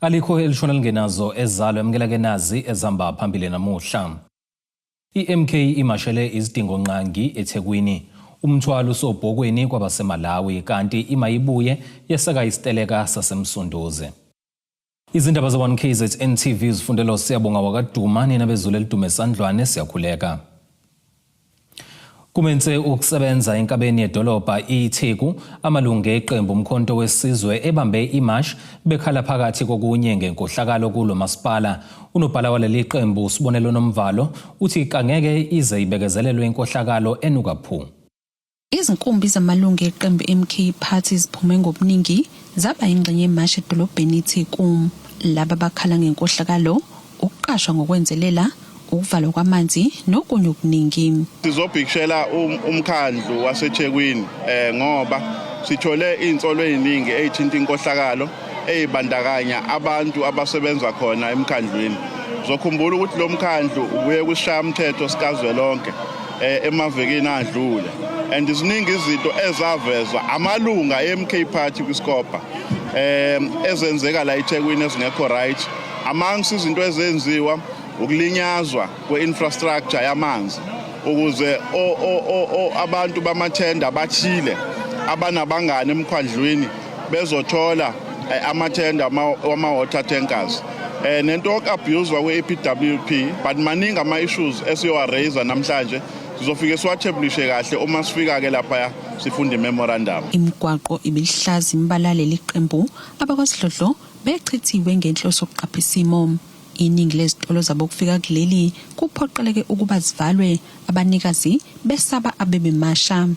Alikho elishona lingenazo ezalo emukela ke nazi ezihamba phambili namuhla. I-MK imashele izidingo-nqangi eThekwini. Umthwalo usobhokweni kwabaseMalawi kanti iMayibuye yeseka isiteleka saseMsunduzi. Izindaba ze-1 KZN TV zifundelwa uSiyabonga wakaDuma, nina bezulu elidume Sandlwane siyakhuleka. Kumense ukusebenza enkabeni yedolobha iTheku, amalungu eqembu Umkhonto weSizwe ebambe imashi bekhala phakathi kokunye ngenkohlakalo kulo masipala. Unobhala waleli qembu uSibonelo Nomvalo uthi kangeke ize ibekezelelwe inkohlakalo enuka phu. Izinkumbi zamalungu eqembu iMK Party ziphume ngobuningi zaba yingxenye yemashi edolobheni iTheku. Laba bakhala ngenkohlakalo, ukuqashwa ngokwenzelela, ukuvalwa kwamanzi nokunye okuningi. Sizobhikishela um, umkhandlu waseThekwini eh ngoba sithole izinsolo eziningi ezithinta inkohlakalo ezibandakanya abantu abasebenza khona emkhandlwini. Zokhumbula ukuthi lo mkhandlu ubuye kwisishayamthetho sikazwelonke eh, emavikini adlule and ziningi izinto ezavezwa amalunga e-MK Party kwiScopa eh ezenzeka la eThekwini ezingekho right amongst izinto ezenziwa ukulinyazwa kwe-infrastructure yamanzi ukuze abantu bamathenda abathile abanabangani emkhwandlwini bezothola eh, amathenda wama-water tankers eh nento yoku-abuse kwe-EPWP but maningi ama-issues esiyowa-raise namhlanje sizofike siwathebulishe kahle uma sifika-ke laphaya sifunda i-memorandum. Imigwaqo ibilihlaza imibala leli qembu abakwasidlodlo bechithiwe ngenhloso yokuqapha isimo. Iningi lezitolo zabokufika kuleli kuphoqeleke ukuba zivalwe abanikazi besaba abebemasha.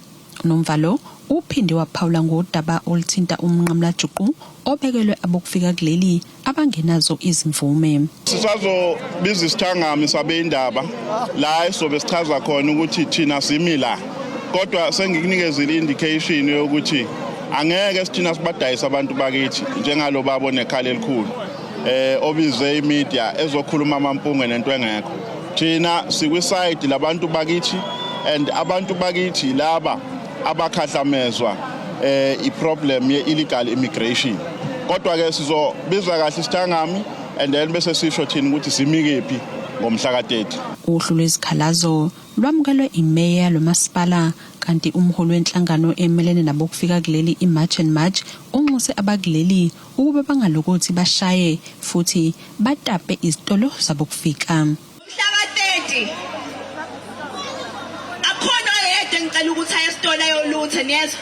UNomvalo uphinde waphawula ngodaba oluthinta umnqamulajuqu obekelwe abokufika kuleli abangenazo izimvume. Sisazobiza isithangami sabeyindaba la esizobe sichaza khona ukuthi thina simi la kodwa sengikunikezile i-indication yokuthi angeke sithina sibadayise abantu bakithi njengalo babo nekhala elikhulu eh obize imedia ezokhuluma amampunge nento engekho thina sikwiside labantu bakithi and abantu bakithi laba abakhahlamezwa eh iproblem ye illegal immigration kodwa ke sizobiza kahle isithangami and then bese sisho thina ukuthi simikephi ngomhla ka-30. Uhlu lwezikhalazo lwamukelwe imeya lomasipala kanti umholi wenhlangano emelene nabokufika kuleli iMarch and March unxuse abakuleli ukuba bangalokothi bashaye futhi batape izitolo zabokufika. Mhla ka-30 akhona oyedwa engicela ukuthi aye esitolo ayolutha niyezwa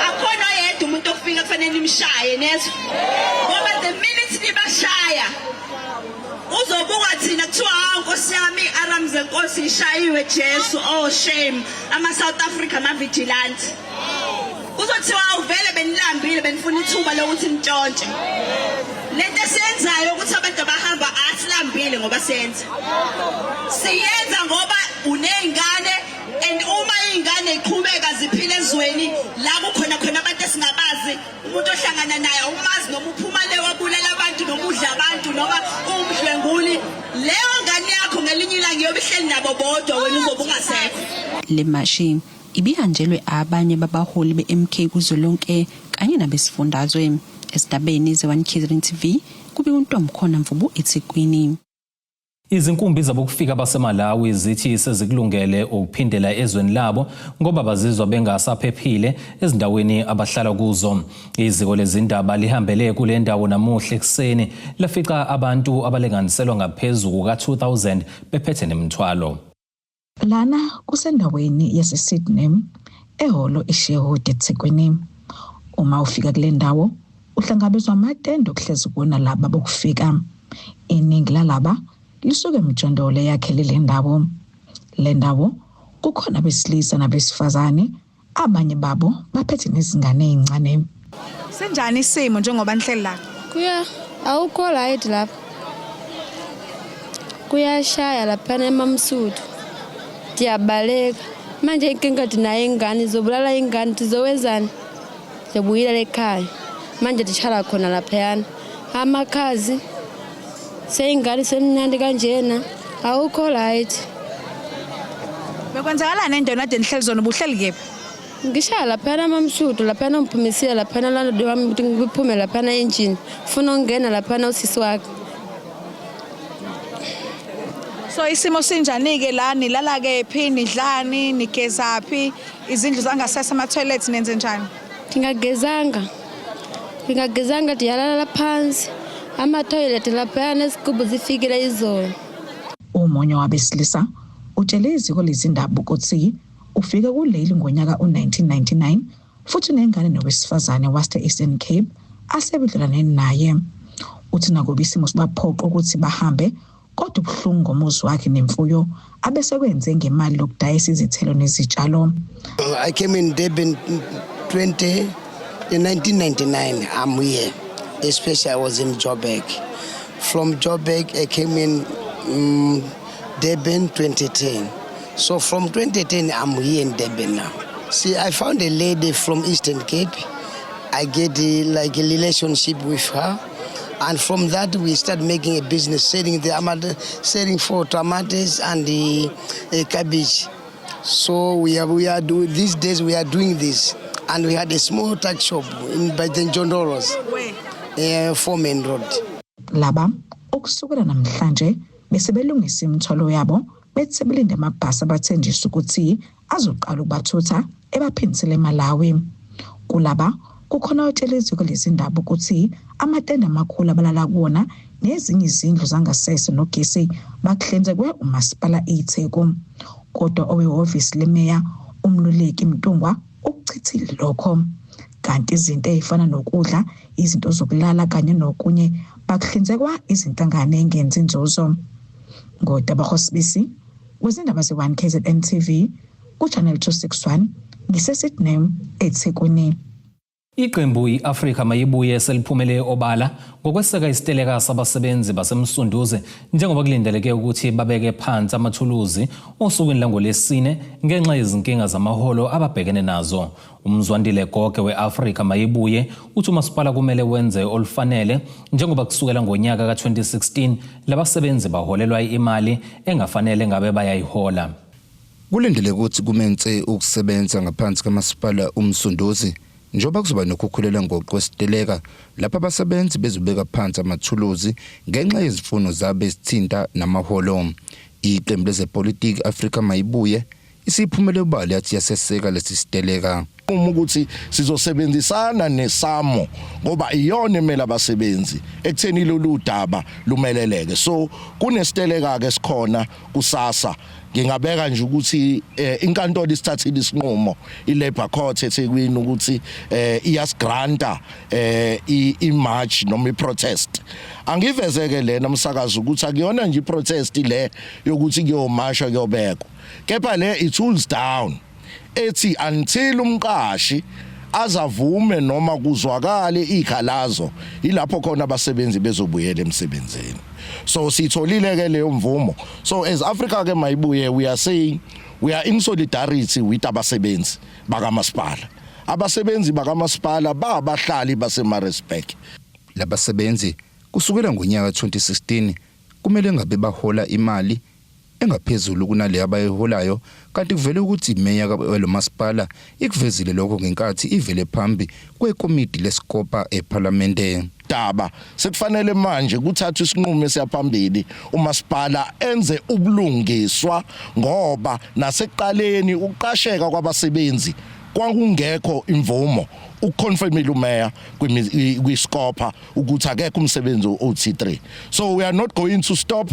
akhona oyedwa umuntu okufika kufanele nimshaye niyezwa ngoba the minute nibashaya uzobuka thina kuthiwa hawu nkosi yami i-aram zenkosi ishayiwe jesu oh shame ama-south africa ama-vigilante Kuzothiwa awuvele benilambile benifuna ithuba lokuthi nitshontshe. Lento esiyenzayo ukuthi abantu abahamba asilambile ngoba siyenza. Siyenza ngoba uney'ngane and uma iy'ngane iqhubeka ziphila ezweni la kukhona khona abantu esingabazi umuntu ohlangana naye awumazi noma uphuma le wabulala abantu noma udla abantu noma uwumdlwenguli leyo ngane yakho ngelinye ilanga iyobe ihleli nabo bodwa wena uzobe ungasekho. Le mashi ibihanjelwe abanye babaholi be-MK kuzwelonke kanye nabesifundazwe. Ezindabeni ze-1 KZN TV kubika uNtomkhona Mvubu eThekwini. Izinkumbi zabokufika baseMalawi zithi sezikulungele ukuphindela ezweni labo ngoba bazizwa bengasaphephile ezindaweni abahlala kuzo. Iziko lezindaba lihambele kule ndawo namuhla ekuseni lafica abantu abalinganiselwa ngaphezu kuka-2000 bephethe nemithwalo. Lana kusendaweni yaseSydney ehholo iSherwood eThekwini. Uma ufika kule ndawo uhlangabezwa amatende okuhlezi kuwona laba bokufika. Iningi lalaba lisuke emijondolo eyakhele le ndawo. Le ndawo kukhona abesilisa nabesifazane abanye babo baphethe nezingane ezincane. Sinjani isimo njengoba nihleli la? Kuya awukho right lapha. Kuyashaya laphana emamsuthu. Ndiyabaleka. Manje inkinga ndinayo ingane izobulala ingane ndizowenzani? Ndizobuyela ekhaya. Manje nditshala khona laphayana. Amakhazi seyingane semnandi kanjena awukho right. Bekwenzakalani endaweni ade nihleli zona ubuhleli kephi? Ngishaya laphayana amamshudo laphayana ungiphumisile laphayana landlord wami ukuthi ngiphume laphayana endlini. Funa ukungena laphayana usisi wakhe. So isimo sinjani-ke la nilala kephi nidlani nigezaphi izindlu zangasese ama-toilet nenze njani? Ngingagezanga. Ngingagezanga ndiyalala phansi. Ama-toilet laphayana isigubhu zifikile izolo. Omunye wabesilisa utshele iziko lezindaba ukuthi ufike kuleli ngonyaka u-1999 futhi unengane nowesifazane wase-Eastern Cape asebudlelwane naye. Uthi nakuba isimo sibaphoqa ukuthi bahambe kodwa ubuhlungu ngomuzi wakhe nemfuyo abesekwenze ngemali lokudayisa izithelo nezitshalo. I came in Durban 20 in 1999. I'm here. Especially I was in Joburg. From Joburg, I came in Durban 2010. So from 2010, I'm here in Durban now. See, I found a lady from Eastern Cape. I get like a relationship with her. And from that, we start making a business selling the selling for tomatoes and the cabbage. So we are doing these days we are doing this, and we had a small tuck shop in by the Jondoros, Foreman Road. Laba okusukela namhlanje bese belungisa imithwalo yabo bethi sebelinde amabhasi abathenjiswa ukuthi azoqala ukubathutha ebaphindisele eMalawi. Kulaba kukhona otshela iziko lezindaba ukuthi amatende amakhulu abalala kuwona nezinye izindlu zangasese nogesi bakuhlinzekwe umasipala iTheku. Kodwa owehhovisi lemeya uMluleki Mntungwa ukuchithile lokho. Kanti izinto ezifana nokudla, izinto zokulala kanye nokunye bakuhlinzekwa izinhlangano engenzi inzuzo. NgoTebogo Sibisi wezindaba ze-1 KZN TV ku-Channel 261 ngiseSydney eThekwini. Iqembu iAfrika Mayibuye seliphumele obala ngokweseka isiteleka sabasebenzi baseMsunduzi njengoba kulindeleke ukuthi babeke phansi amathuluzi osukwini langolesine ngenxa yezinkinga zamaholo ababhekene nazo. Umzwandile Goge weAfrika Mayibuye uthi umasipala kumele wenze olufanele njengoba kusukela ngonyaka ka-2016 labasebenzi baholelwa imali engafanele ngabe bayayihola. Kulindeleke ukuthi kume nse ukusebenza ngaphansi kamasipala uMsunduzi njengoba kuzoba nokukhulelwa ngokwesiteleka lapho abasebenzi bezobeka phansi amathuluzi ngenxa yezimfuno zabo ezithinta namaholo. Iqembu lezepolitiki Afrika Mayibuye isiphumele obala yathi yaseseka lesi siteleka. Uma ukuthi sizosebenzisana neSAMWU ngoba iyona emela abasebenzi ekutheni lolu daba lumeleleke, so kunesiteleka ke sikhona kusasa. Ngingabeka nje ukuthi inkantolo isithathile isinqumo, i-labor court eThekwini, ukuthi iyasigranta i-march noma i-protest. Angivezeke lena umsakazo ukuthi akuyona nje i-protest le yokuthi kuyomasha kuyobekwa, kepha le i-tools down ethi until umqashi azavume noma kuzwakale ikhalazo, ilapho khona abasebenzi bezobuyela emsebenzini. So sitholile ke leyo mvumo. So as Africa ke Mayibuye, we are saying we are in solidarity with abasebenzi bakamasipala. Abasebenzi bakamasipala babahlali baseMaritzburg. Labasebenzi kusukela ngonyaka 2016 kumele ngabe bahola imali engaphezulu kunale abayiholayo, kanti kuvele ukuthi imeya walomasipala ikuvezile lokho ngenkathi ivele phambi kwekomiti leScopa ePhalamende. Daba sekufanele manje kuthathwe isinqumo esiyaphambili, umasipala enze ubulungiswa, ngoba nasekuqaleni ukuqasheka kwabasebenzi kwakungekho imvumo. Ukuconfirmile umeya kwiScopa ukuthi akekho umsebenzi o-T3. So we are not going to stop.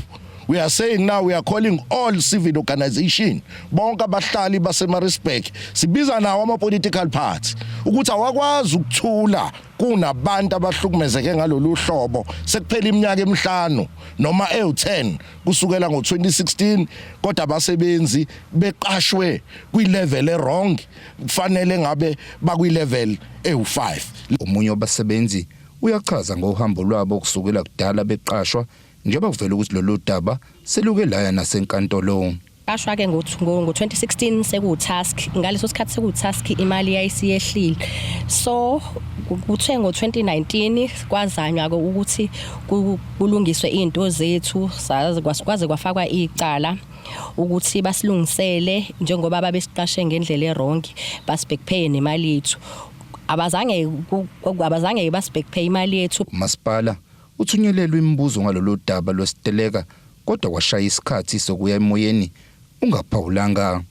We are saying now we are calling all civil organization, bonke abahlali baseMaritzburg, sibiza nawo ama political party ukuthi awakwazi ukuthula kunabantu abahlukumezeke ngalolu hlobo sekuphela iminyaka emihlanu noma ewu10 kusukela ngo2016, kodwa abasebenzi beqashwe kwi-level e-wrong, kufanele ngabe bakwi-level ewu5. Omunye wabasebenzi uyachaza ngohambo lwabo kusukela kudala beqashwa, njengoba kuvela ukuthi lolu daba seluke laya nasenkantolo. Qashwa ke ngo-2016 sekuwu-task. Ngaleso sikhathi sekuwu-task imali yayisiyehlile. So kuthe ngo-2019 kwazanywa-ke ukuthi kulungiswe iy'nto zethu, kwaze kwafakwa icala ukuthi basilungisele njengoba babesiqashe ngendlela e-wrong, basi-backpay nemali yethu. Abazange abazange basi-backpay imali yethu. Umasipala uthunyelelwe imibuzo ngalolu daba lwesiteleka, kodwa kwashaya isikhathi sokuya emoyeni ungaphawulanga.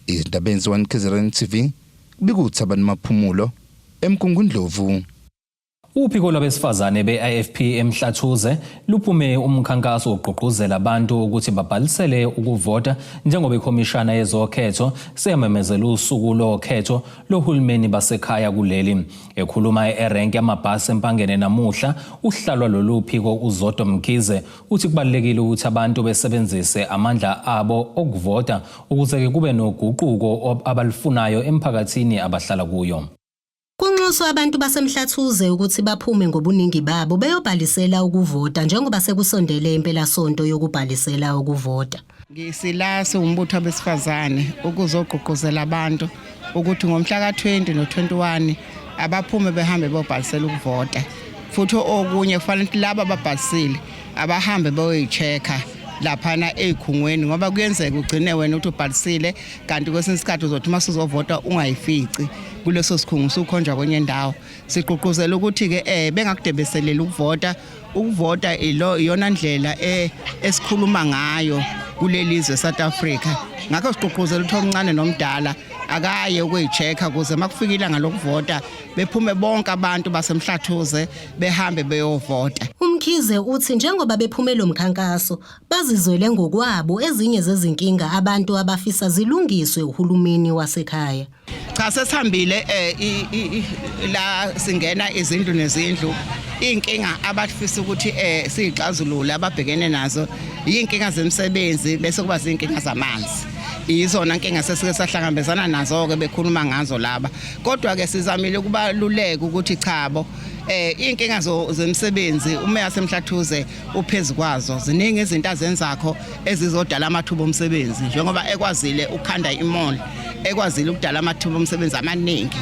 Izindabeni ze-1 KZN TV, kubika uThabani Maphumulo eMgungundlovu. Uphiko lwabesifazane be-IFP eMhlathuze luphume umkhankaso wokugqugquzela abantu ukuthi babhalisele ukuvota njengoba ikhomishana yezokhetho seyamemezela usuku lokhetho lohulumeni basekhaya kuleli. Ekhuluma erenki yamabhasi eMpangeni namuhla, uhlalwa lolu phiko uZodwa Mkhize uthi kubalulekile ukuthi abantu besebenzise amandla abo okuvota ukuze kube noguquko abalufunayo emphakathini abahlala kuyo. Kunxuswa abantu baseMhlathuze ukuthi baphume ngobuningi babo beyobhalisela ukuvota njengoba sekusondele impelasonto yokubhalisela ukuvota. Ngisila siwumbutho wabesifazane ukuzogqugquzela abantu ukuthi ngomhla ka-20 no-21 abaphume behambe beyobhalisela ukuvota. Futhi okunye kufanele ukuthi laba ababhalisile abahambe beyoyi-check-a laphana ey'khungweni, ngoba kuyenzeka ugcine wena uthi ubhalisile kanti kwesinye isikhathi uzothi uma usuzovota ungayifici kuleso sikhungo, usukhonjwa kwenye indawo. Sigqugquzela ukuthi-ke bengakudebeseleli ukuvota. Ukuvota ilo iyona ndlela esikhuluma ngayo kuleli zwe South Africa. Ngakho sigqugquzela ukuthi omncane nomdala akaye ukuyi-check-a ukuze uma kufika ilanga lokuvota bephume bonke abantu baseMhlathuze behambe beyovota. UMkhize uthi njengoba bephume lo mkhankaso bazizwele ngokwabo ezinye zezinkinga abantu abafisa zilungiswe uhulumeni wasekhaya. Cha, sesihambile la singena izindlu nezindlu. Iy'nkinga abafisa ukuthi siyixazulule ababhekene nazo iy'nkinga zemisebenzi, bese kuba zinkinga zamanzi. Izona nkinga sesike sahlangabezana nazo-ke bekhuluma ngazo laba, kodwa-ke sizamile ukubaluleka ukuthi chabo, iy'nkinga zemisebenzi umeya waseMhlathuze uphezu kwazo. Ziningi izinto azenzakho ezizodala amathuba omsebenzi, njengoba ekwazile ukukhanda i-mall, ekwazile ukudala amathuba omsebenzi amaningi.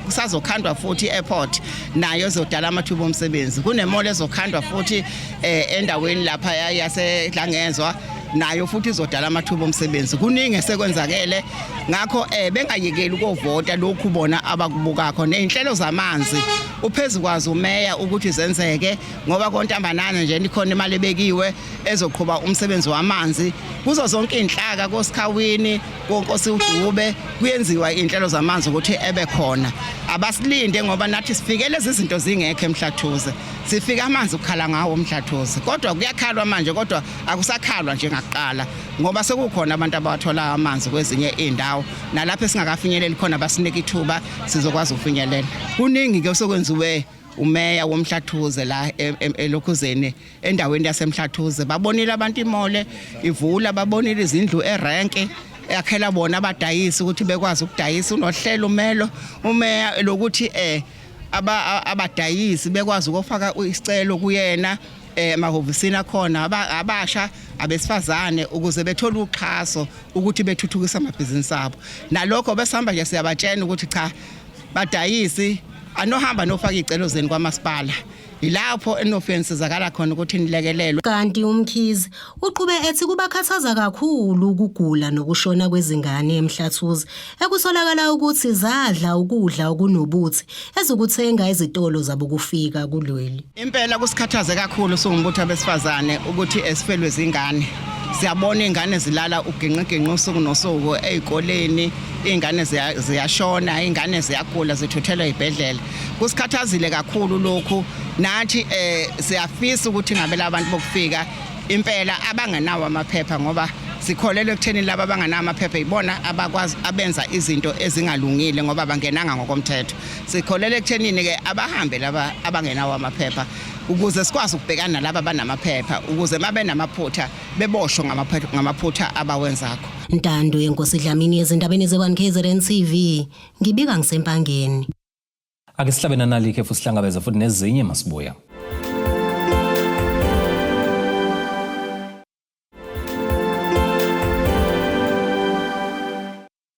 Kusazokhandwa futhi i-airport, nayo ezodala amathuba omsebenzi. Kune-mall ezokhandwa futhi endaweni lapha yaseDlangezwa, nayo futhi izodala amathuba omsebenzi. Kuningi esekwenzakele, ngakho bengayekeli ukovota. Lokhu bona abakubukakho nezinhlelo zamanzi uphezu kwazo umeya ukuthi zenzeke, ngoba kontambanana nje ikhona imali ebekiwe ezoqhuba umsebenzi wamanzi kuzo zonke inhlaka, koSikhawini, koNkosi uDube, kuyenziwa inhlelo zamanzi ukuthi ebe khona. Abasilinde, ngoba nathi sifike lezi zinto zingekho eMhlathuze. Sifika amanzi ukukhala ngawo uMhlathuze, kodwa kuyakhalwa manje, kodwa akusakhalwa njengakuqala ngoba sekukhona abantu abawathola amanzi kwezinye iy'ndawo. Nalapho esingakafinyeleli khona, basinika ithuba, sizokwazi ukufinyelela. Kuningi ke osokwenziwe umeya woMhlathuze la elokhuzeni endaweni yaseMhlathuze. Babonile abantu i-mall ivula, babonile izindlu erenke yakhela bona abadayisi ukuthi bekwazi ukudayisa. Unohlelo umelo umeya lokuthi abadayisi bekwazi ukufaka isicelo kuyena emahhovisini akhona, abasha, abesifazane, ukuze bethole uxhaso ukuthi bethuthukise amabhizinisi abo. Nalokho besihamba nje siyabatshena ukuthi cha, badayisi, anohamba nofaka iy'celo zenu kwamasipala, yilapho enofike nisizakala khona ukuthi nilekelelwe. Kanti uMkhize uqhube ethi kubakhathaza kakhulu ukugula nokushona kwezingane eMhlathuze ekusolakala ukuthi zadla ukudla okunobuthi ezukuthenga ezitolo zabokufika kuleli. Impela kusikhathaze kakhulu siwumbutho abesifazane ukuthi esifelwe zingane. Siyabona iy'ngane zilala uginqiginqi usuku nosuku ey'koleni, iy'ngane ziyashona, iy'ngane ziyagula, zithuthelwa ey'bhedlela. Kusikhathazile kakhulu lokhu. Nathi siyafisa ukuthi ngabe labantu bokufika impela abangenawo amaphepha, ngoba sikholelwa ekutheni laba abangenawo amaphepha yibona abakwazi abenza izinto ezingalungile ngoba bangenanga ngokomthetho. Sikholelwa ekuthenini ke abahambe laba abangenawo amaphepha ukuze sikwazi ukubhekana nalaba abanamaphepha, ukuze mabe namaphutha beboshwe ngamaphutha abawenzakho. Ntando yenkosi Dlamini, ezindabeni ze-1 KZN TV, ngibika ngiseMpangeni. Ake sihlabe nanali ikhefu, sihlangabeze futhi nezinye masibuya.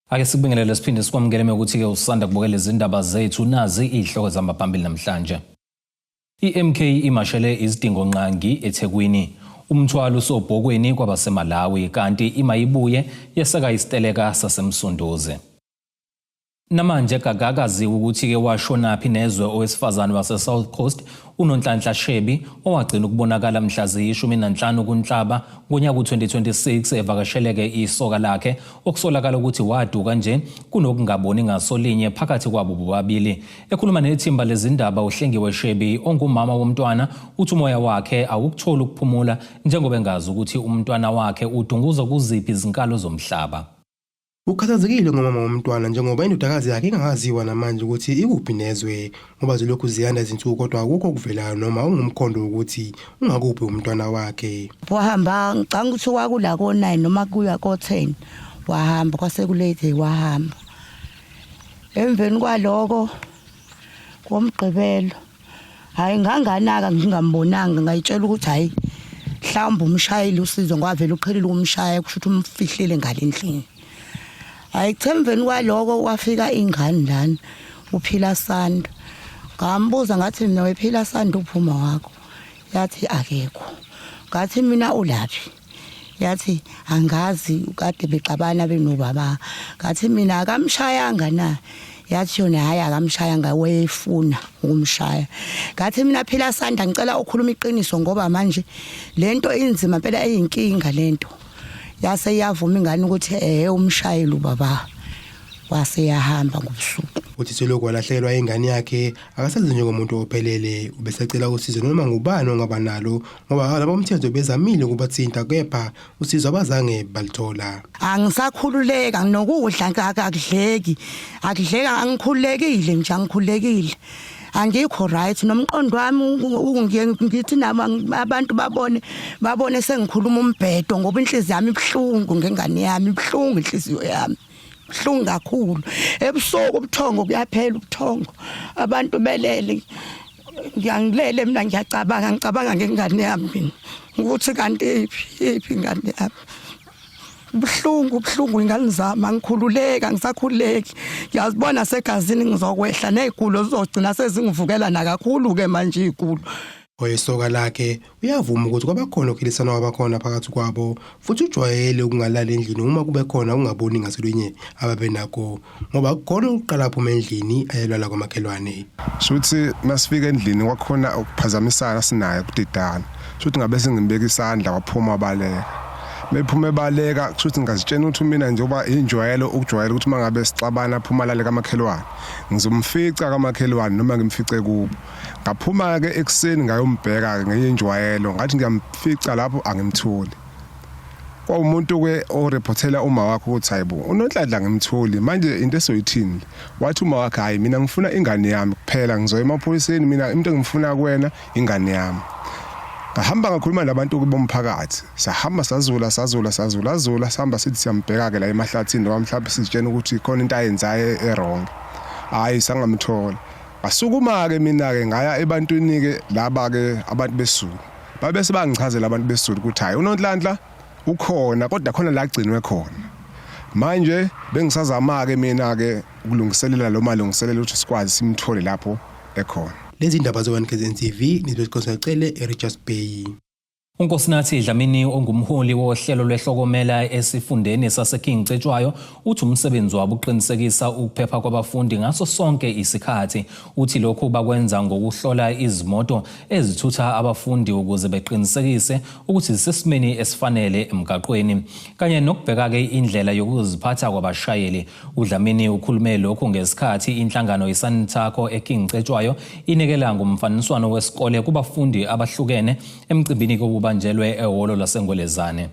Ake sikubingelele siphinde sikwamukele ukuthi-ke usanda kubukela izindaba zethu nazi iy'hloko zamaphambili namhlanje. I-MK imashele izidingo-nqangi eThekwini. Umthwalo usobhokweni kwabaseMalawi kanti iMayibuye yeseka isiteleka saseMsunduzi. Namanje kakakaziwa ukuthi-ke washonaphi nezwe owesifazane wase-South Coast uNonhlanhla Shebi owagcina ukubonakala mhla ziyi-15 kuNhlaba ngonyaka u-2026 evakasheleke isoka lakhe okusolakala ukuthi waduka nje kunokungaboni ngasolinye phakathi kwabo bobabili. Ekhuluma nethimba lezindaba uHlengiwe Shebi ongumama womntwana uthi umoya wakhe awukutholi ukuphumula njengoba engazi ukuthi umntwana wakhe udunguza kuziphi izinkalo zomhlaba. Ukhathazekile ngomama womntwana njengoba indodakazi yakhe ingangaziwa namanje ukuthi ikuphi nezwe ngoba zilokhu ziyanda izinsuku kodwa akukho okuvelayo noma ongumkhondo wokuthi ungakuphi umntwana wakhe. Wahamba ngicanga ukuthi kwakula ko-9 noma kuya ko-10 wahamba kwase kulate wahamba. Emveni kwaloko komgqibelo hayi nganganaka ngingambonanga ngayitshela ukuthi hayi mhlawumbe umshayeli usizo ngoba vele uqhelile ukumshaya kusho ukuthi umfihlile ngale ndlini. Hayi kuthe emveni kwaloko kwafika ingane lana uphila sanda. Ngambuza ngathi mina wephila sanda uphuma wakho. Yathi akekho. Ngathi mina ulaphi? Yathi angazi kade bexabana benobaba. Ngathi mina akamshayanga na? Yathi yona hayi akamshayanga wayefuna ukumshaya. Ngathi mina phila sanda ngicela ukhuluma iqiniso ngoba manje lento inzima impela eyinkinga lento. Yase iyavuma ingane ukuthi ehe umshayeli ubaba. Wase yahamba ngobusuku. Uthi selokhu walahlekelwa ingane yakhe akasazi njengomuntu ophelele ubesecela usizo noma ngubani ongaba nalo ngoba labomthetho bezamile ukubathinta kepha usizo abazange balithola. Angisakhululeka nokudla akudleki akudleka angikhululekile nje angikhululekile angikho right nomqondo wami ngithi nami abantu babone babone sengikhuluma umbhedo ngoba inhliziyo yami ibuhlungu ngengane yami ibuhlungu inhliziyo yami buhlungu kakhulu ebusuku ubuthongo kuyaphela ubuthongo abantu belele ngiyangilele mina ngiyacabanga ngicabanga ngengane yami mina ukuthi kanti iphi iphi ingane yami buhlungu buhlungu ingane zami angikhululeki angisakhululeki ngiyazibona segazini ngizokwehla nezigulo zizogcina sezingivukela nakakhulu ke manje izigulo Oyisoka lakhe uyavuma ukuthi kwabakhona ukhilisana kwabakhona phakathi kwabo futhi ujwayele ukungalali endlini uma kube khona ukungaboni ngasolunye ababenakho ngoba akukhona ukuqala aphuma endlini ayelala kwamakhelwane. Shuthi masifika endlini kwakhona ukuphazamisana sinaye kudidana. Shuthi ngabe sengimbeka isandla waphuma wabaleka. Mephuma ebaleka kushuthi ngazitshena ukuthi mina njengoba injwayelo ukujwayela ukuthi mangabe sixabana aphuma lale kamakhelwane. Ngizomfica kamakhelwane noma ngimfice kubo. Ngaphuma-ke ekuseni ngayombheka-ke ngenye injwayelo ngathi ngiyamfica lapho angimtholi. Kwawumuntu-ke orephotela uma wakhe ukuthi hayi bo uNonhlanhla angimtholi manje into esoyithini le. Wathi uma wakhe hhayi mina ngifuna ingane yami kuphela ngizoya emaphoyiseni mina into engifuna kuwena ingane yami. Ngahamba ngakhuluma nabantu bomphakathi sahamba sazula sazula sazula zula sihamba sithi siyambheka-ke la emahlathini noma mhlawumbe sizitshena ukuthi khona into ayenzayo e-wrong. Hhayi sangamthola. Ngasukuma-ke mina-ke ngaya ebantwini-ke laba-ke abantu besiZulu. Babese bangichazela abantu besiZulu ukuthi hhayi uNonhlanhla ukhona kodwa khona la agcinwe khona. Manje bengisazama-ke mina-ke ukulungiselela lo malungiselelo ukuthi sikwazi simthole lapho ekhona. Lezi ndaba ze-1 KZN TV nizwe Cele eRichards Bay. UNkosinathi Dlamini ongumholi wohlelo lwehlokomela esifundeni saseKing Cetshwayo uthi umsebenzi wabo uqinisekisa ukuphepha kwabafundi ngaso sonke isikhathi. Uthi lokhu bakwenza ngokuhlola izimoto ezithutha abafundi ukuze beqinisekise ukuthi zisesimeni esifanele emgaqweni kanye nokubheka-ke indlela yokuziphatha kwabashayeli. UDlamini ukhulume lokhu ngesikhathi inhlangano iSantaco eKing Cetshwayo inikela ngomfaniswano wesikole kubafundi abahlukene emcimbini kobubanjelwe ehholo laseNgwelezane.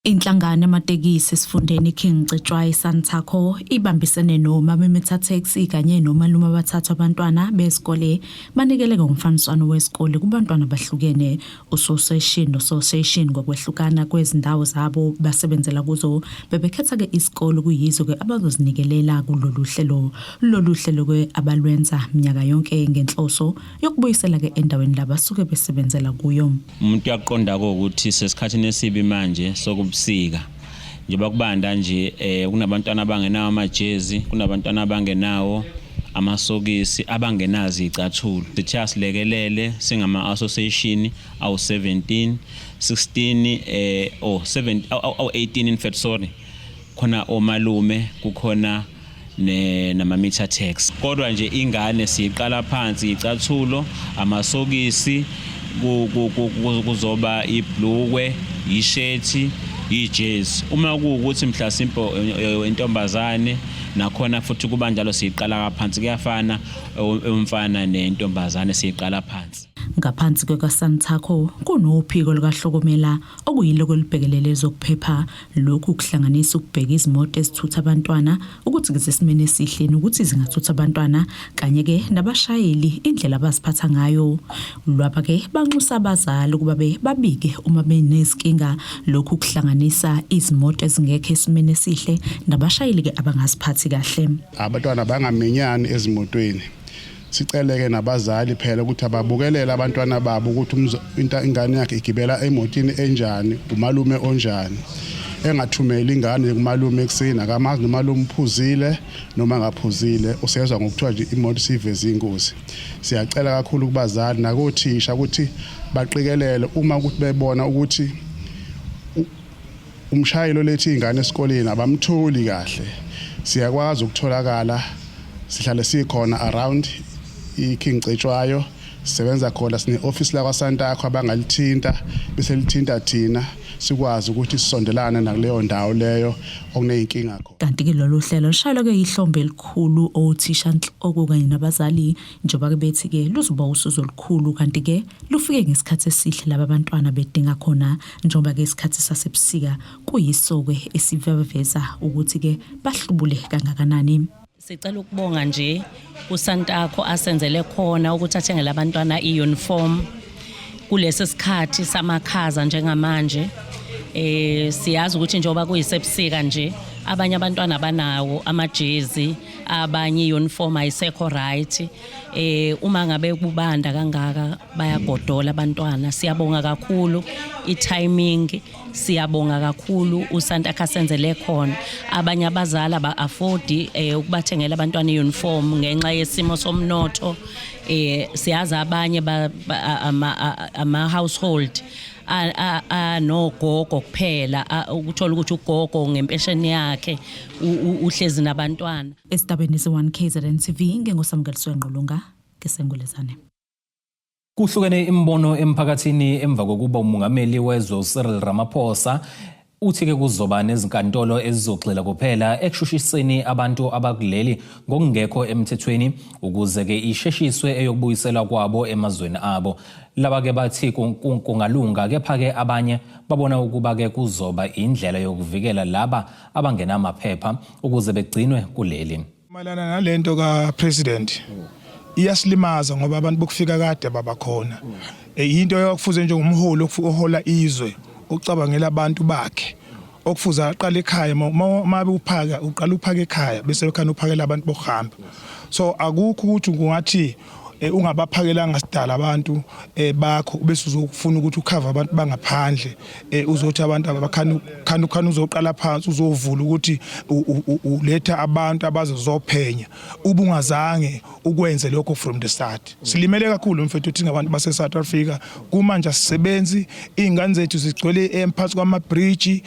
Inhlangano yamatekisi esifundeni iKing Cetshwayo iSantaco ibambisene noMamemetha Taxi kanye nomalume abathathu abantwana besikole banikele ngomfaniswano wesikole kubantwana abahlukene usoseshini nososeshini ngokwehlukana kwezindawo zabo basebenzela kuzo bebekhetha-ke isikole kuyizo-ke abazozinikelela kulolu hlelo lolu hlelo-ke abalwenza minyaka yonke ngenhloso yokubuyisela-ke endaweni la basuke besebenzela kuyo. Umuntu uyaqonda ukuthi sesikhathini esibi manje sokubusika. Njengoba kubanda nje kunabantwana abangenawo amajezi, kunabantwana abangenawo amasokisi, abangenazo izicathulo. Sithe asilekelele singama association awu 17 16 oh 7 awu 18 in fact, sorry, khona omalume, kukhona ne nama meter taxi. Kodwa nje ingane siqala phansi, icathulo, amasokisi, kuzoba ibhlukwe, ishethi, ijezi. Uma kuwukuthi mhlasimpe intombazane, nakhona futhi kuba njalo, siyiqala phansi, kuyafana umfana nentombazane, siyiqala phansi. Ngaphansi kwekaSantaco kunophiko lukahlokomela okuyiloko olubhekelele ezokuphepha. Lokhu kuhlanganisa ukubheka izimoto ezithutha abantwana ukuthi zisesimeni esihle nokuthi zingathutha abantwana, kanye-ke nabashayeli indlela abaziphatha ngayo. Lwaba-ke banxusa abazali ukuba babike uma benezinkinga. Lokhu kuhlanganisa izimoto ezingekho esimeni esihle nabashayeli-ke abangaziphathi kahle. Abantwana bangaminyani ezimotweni. Siceleke nabazali phela ukuthi ababukelele abantwana babo ukuthi ingane yakhe igibela emotini enjani, umalume onjani. Engathumeli ingane kumalume ekuseni, akamazi nomalume uphuzile noma angaphuzile, usezwa ngokuthiwa nje imoto isiveze ingozi. Siyacela kakhulu kubazali nakothisha ukuthi baqikelele uma ukuthi bebona ukuthi umshayeli olethe ingane esikoleni abamtholi kahle. Siyakwazi ukutholakala, sihlale sikhona around iKing Cetshwayo, sisebenza khona, sine-office lakwaSantaco abangalithinta bese lithinta thina, sikwazi ukuthi sisondelane nakuleyo ndawo leyo okuneyinkinga khona. Kanti-ke lolu hlelo lushayelwa-ke ihlombe elikhulu othisha nhloko kanye nabazali, njengoba-ke bethi-ke luzoba usizo olukhulu, kanti-ke lufike ngesikhathi esihle laba bantwana bedinga khona, njengoba-ke isikhathi sasebusika kuyiso-ke esiveza ukuthi-ke bahlubule kangakanani. Sicela ukubonga nje kuSantaco asenzele khona ukuthi athengele abantwana i-uniform kulesi sikhathi samakhaza njengamanje. Siyazi ukuthi njengoba kuyisebusika nje, abanye abantwana banawo amajezi, abanye i-uniform ayisekho right. Uma ngabe kubanda kangaka bayagodola abantwana. Siyabonga kakhulu i-timing, siyabonga kakhulu uSantaco asenzele khona. Abanye abazali aba-afford ukubathengela abantwana i-uniform ngenxa yesimo somnotho. Siyazi abanye ama household anogogo kuphela, ukuthola ukuthi ugogo ngempesheni yakhe uhlezi nabantwana. Esitabeni se-1 KZN TV, nginguSamukeliswe Ngqulunga ngesengulezane. Kuhlukene imibono emphakathini emva kokuba umongameli wezwe uCyril Ramaphosa uthi-ke kuzoba nezinkantolo ezizogxila kuphela ekushushiseni abantu abakuleli ngokungekho emthethweni ukuze-ke isheshiswe eyokubuyiselwa kwabo emazweni abo. Laba-ke bathi kungalunga, kepha-ke abanye babona ukuba-ke kuzoba indlela yokuvikela laba abangenamaphepha ukuze begcinwe kuleli. Mayelana nalento ka-president, iyasilimaza ngoba abantu bokufika kade babakhona. Into yokufuze njengomholi ohola izwe ucabangela abantu bakhe, okufuze aqale ekhaya. Mabe uphaka, uqala uphaka ekhaya bese ekhaya uphakela abantu bokuhamba. So akukho ukuthi kungathi ungabaphakelanga sidala abantu bakho bese uzofuna ukuthi ukhava abantu bangaphandle, uzothi abantu abakhani khani khani, uzoqala phansi, uzovula ukuthi uletha abantu abazozophenya ubungazange ukwenze lokho from the start. Silimele kakhulu mfethu thina abantu base South Africa. Kumanje asisebenzi, izingane zethu zigcwele emphathi kwama bridge,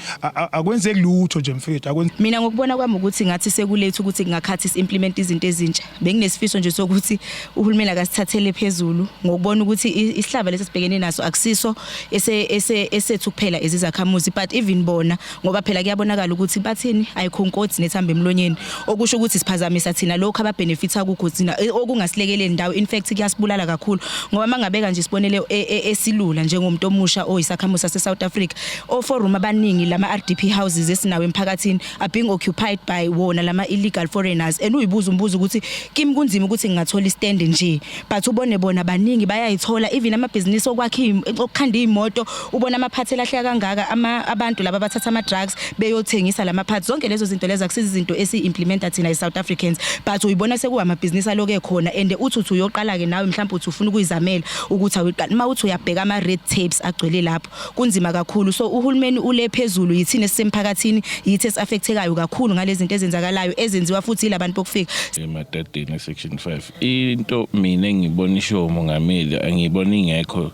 akwenzeki lutho nje mfethu, akwenzi. Mina ngokubona kwami ukuthi ngathi sekulethe ukuthi kungakhathi si-implement izinto ezintsha. Benginesifiso nje sokuthi uhulumeni akasithathele phezulu ngokubona ukuthi isihlava lesi sibhekene naso akusiso esethu kuphela ezizakhamuzi, but even bona, ngoba phela kuyabonakala ukuthi bathini, ayikhonkotsi nethamba emlonyeni, okusho ukuthi siphazamisa thina lokho ababenefitha kukho thina, okungasilekeleli ndawo. In fact kuyasibulala kakhulu, ngoba mangabeka nje isibonelo esilula njengomuntu omusha oyisakhamuzi sase South Africa, o-four room abaningi lama RDP houses esinawo emphakathini are being occupied by wona lama illegal foreigners, and uyibuza umbuzo ukuthi kimi kunzima ukuthi ngingathola istand nje, but ubone bona baningi. eziningi bayayithola, even amabhizinisi okwakha, okukhanda iy'moto, ubona ama-parts elahleka kangaka, abantu laba bathatha ama-drugs beyothengisa lama-parts. Zonke lezo zinto lezo akusizo izinto esi-implementa thina as South Africans, but uyibona sekuwamabhizinisi aloku ekhona. And uthi uyoqala-ke nawe, mhlawumbe uthi ufuna ukuyizamela ukuthi awuyiqali, uma uthi uyabheka ama-red tapes agcwele lapho, kunzima kakhulu. So uhulumeni ule phezulu, yithina esisemphakathini, yithi esi-affectekayo kakhulu ngalezi zinto ezenzakalayo, ezenziwa futhi yilabantu bokufika. Emadadeni, section 5, into mina engibona isho umongameli, angiyibona ingekho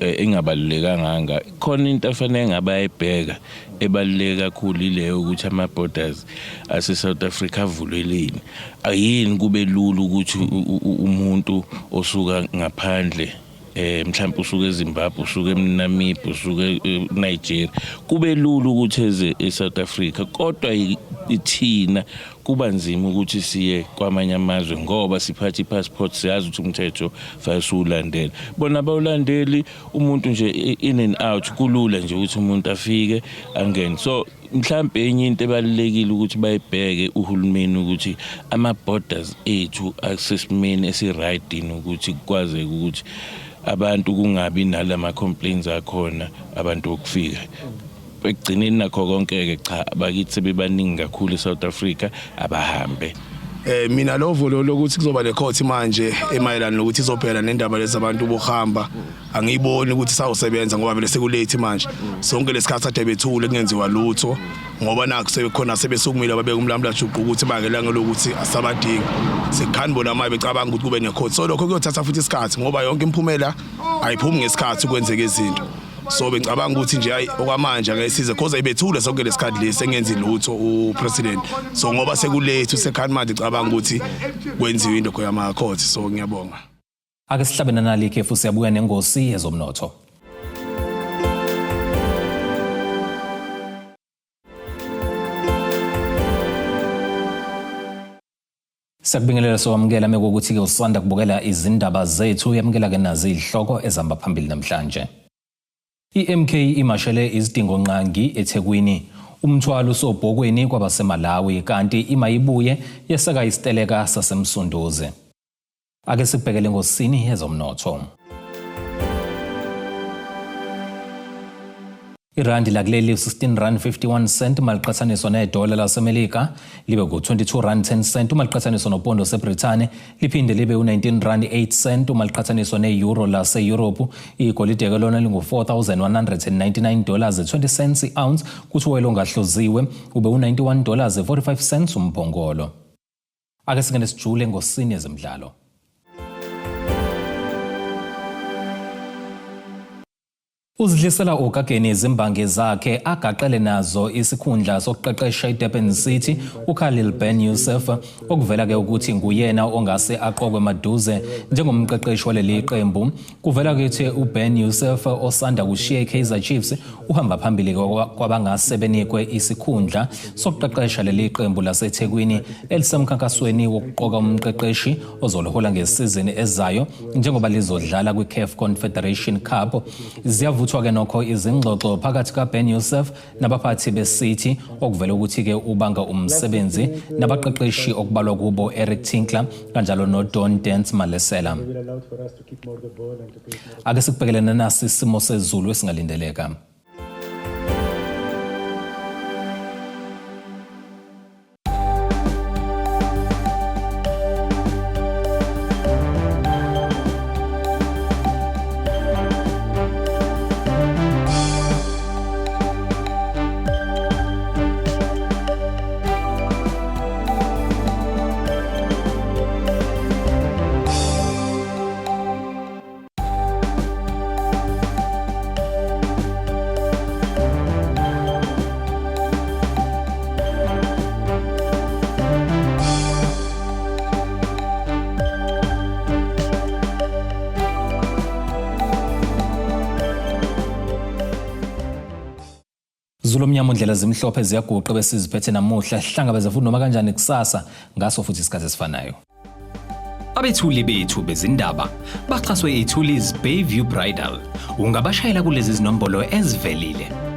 engabalulekanga. Khona into afanele ngabe ayibheka ebaluleke kakhulu, ileyo ukuthi ama-borders ase-South Africa avuleleni, ayini kube lula ukuthi umuntu osuka ngaphandle, mhlawumbe usuke eZimbabwe, usuke eNamibia, usuke eNigeria, kube lula ukuthi eze eSouth Africa. Kodwa ithina kuba nzima ukuthi siye kwamanye amazwe ngoba siphathe i-passport, siyazi ukuthi umthetho fanele siwulandele, bona bawulandeli. Umuntu nje in and out, kulula nje ukuthi umuntu afike angene. So mhlambe enye into ebalulekile ukuthi bayibheke uhulumeni ukuthi ama-borders ethu asesimeni esi-right ukuthi kukwazeke ukuthi abantu kungabi nalama complaints akhona abantu bokufika. Ekugcineni nakho konke-ke, cha, abakithi sebebaningi kakhulu e-South Africa, abahambe. Mina lovo lo lokuthi kuzoba le court manje emayelana nokuthi izobheka nendaba lezi abantu bokuhamba, angiyiboni ukuthi sawusebenza ngoba vele seku-late manje. Sonke lesikhathi ade bethule kungenziwa lutho, ngoba nakho sebekhona sebesukumile babeka umlamula juqu ukuthi manje langa lokuthi asabadingi sekukhani bona manje becabanga ukuthi kube ne-court. So lokho kuyothatha futhi isikhathi ngoba yonke imiphumela ayiphumi ngesikhathi kwenzeka izinto. So bengicabanga ukuthi nje hayi, okwamanje angeke size cause ayibethule sonke lesikhathi lesi engenzi lutho u-president. So ngoba seku-late usekhani manje cabanga ukuthi kwenziwe into yama-court. So ngiyabonga. Ake sihlabe nanali ikhefu, siyabuya nengosi yezomnotho. Siyakubingelela, sokwamukela mekuwukuthi-ke usanda kubukela izindaba zethu. Yamukela-ke nazi izihloko ezihamba phambili namhlanje. I-MK imashele izidingo-nqangi eThekwini. Umthwalo usobhokweni kwabaseMalawi, kanti imayibuye yeseka isiteleka saseMsunduzi. Ake sikubhekele engosini yezomnotho. Irandi lakuleli u-16 rand 51 cent uma liqhathaniswa nedola laseMelika, libe ku-22 rand 10 cent uma liqhathaniswa nopondo seBrithani, liphinde libe u-19 rand 8 cent uma liqhathaniswa ne-euro lase-Europe. Igolide-ke lona lingu-4,199 dollars 20 cents i-ounce, kuthi uwoyela ongahluziwe ube u-91 dollars 45 cents umphongolo. Ake singene sijule ngosini yezemidlalo. Uzidlisela ogageni izimbangi zakhe agaqele nazo isikhundla sokuqeqesha iDurban City uKhalil Ben Youssef, okuvela ke ukuthi nguyena ongase aqokwe maduze njengomqeqeshi waleli qembu. Kuvela ukuthi uBen Youssef osanda kushiya iKaizer Chiefs uhamba phambili kwabangase benikwe isikhundla sokuqeqesha leli qembu laseThekwini elisemkhankasweni wokuqoka umqeqeshi ozolihola ngesizini ezayo njengoba lizodlala kwi-CAF Confederation Cup. Ziyavuthwa-ke nokho izingxoxo phakathi kaBen Youssef nabaphathi beCity, okuvela ukuthi-ke ubanga umsebenzi nabaqeqeshi okubalwa kubo Eric Tinkler kanjalo noDon Dance Malesela. Ake sikubhekele nasi isimo sezulu esingalindeleka. Zulu omnyama, ndlela zimhlophe ziyaguqa besiziphethe namuhla. Hlangabeze futhi noma kanjani kusasa ngaso futhi isikhathi esifanayo. Abethuli bethu bezindaba baxhaswe iThulis Bayview Bridal. Ungabashayela kulezi zinombolo ezivelile.